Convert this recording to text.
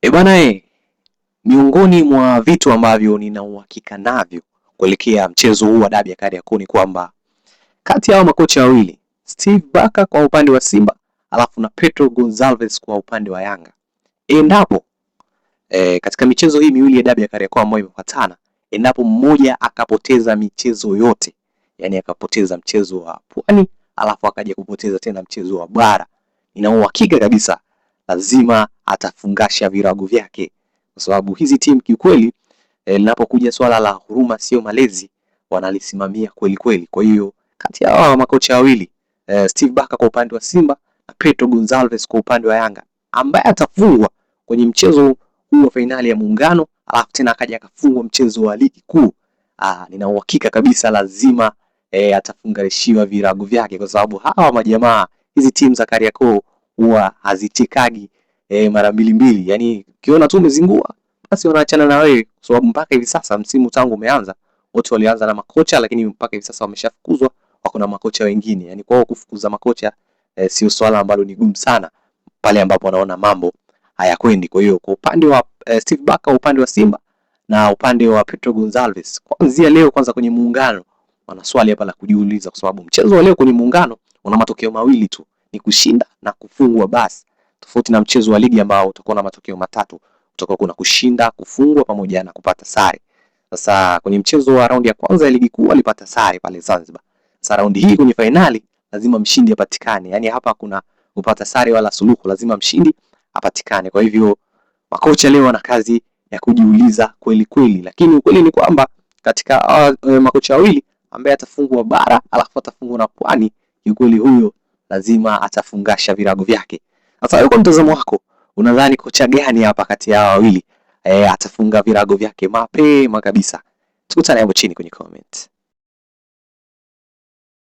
E bana e, miongoni mwa vitu ambavyo nina uhakika navyo kuelekea mchezo huu wa dabi ya Kariakoo ni kwamba kati ya hao makocha wawili Steve Barker kwa upande wa Simba alafu na Pedro Gonzalez kwa upande wa Yanga, endapo katika michezo hii miwili ya dabi ya Kariakoo ambayo imefuatana, endapo mmoja akapoteza michezo yote, yani akapoteza mchezo wa Pwani alafu akaja kupoteza tena mchezo wa Bara, nina uhakika kabisa lazima atafungasha virago vyake, kwa sababu hizi timu kiukweli, linapokuja swala la huruma sio malezi, wanalisimamia kweli kweli. Kwa hiyo kati ya hawa makocha wawili Steve Barker kwa upande wa Simba na Pedro Gonzalez kwa upande wa Yanga, ambaye atafungwa kwenye mchezo huu wa fainali ya Muungano, alafu tena akaja akafungwa mchezo wa ligi kuu, nina uhakika kabisa lazima atafunganishiwa virago vyake, kwa sababu hawa majamaa, hizi timu za Kariakoo huwa hazichekagi mara mbili mbili. Yani ukiona tu umezingua basi wanaachana na wewe, kwa sababu mpaka hivi sasa msimu tangu umeanza wote walianza na makocha, lakini mpaka hivi sasa wameshafukuzwa, wako na makocha wengine. Yani kwao kufukuza makocha sio swala ambalo ni gumu sana pale ambapo wanaona mambo hayakwendi. Kwa hiyo kwa upande wa Steve Barker, upande wa Simba na upande wa Pedro Gonzalez, kuanzia leo kwanza kwenye muungano wana swali hapa la kujiuliza, kwa sababu mchezo wa leo kwenye muungano una matokeo mawili tu, ni kushinda na kufungwa basi, tofauti na mchezo wa ligi ambao utakuwa na matokeo matatu, utakuwa kuna kushinda, kufungwa pamoja na kupata sare. Sasa kwenye mchezo wa raundi ya kwanza ya ligi kuu alipata sare pale Zanzibar. Sasa raundi hii kwenye fainali lazima mshindi apatikane, yaani hapa kuna kupata sare wala suluhu, lazima mshindi apatikane. Kwa hivyo makocha leo wana kazi ya kujiuliza kweli kweli, lakini ukweli ni kwamba katika makocha wawili ambaye atafungwa bara alafu atafungwa na Pwani, kiukweli huyo lazima atafungasha virago vyake. Sasa wewe kwa mtazamo wako unadhani kocha gani hapa kati ya hawa wawili atafunga virago vyake mapema kabisa? Tukutane hapo chini kwenye comment.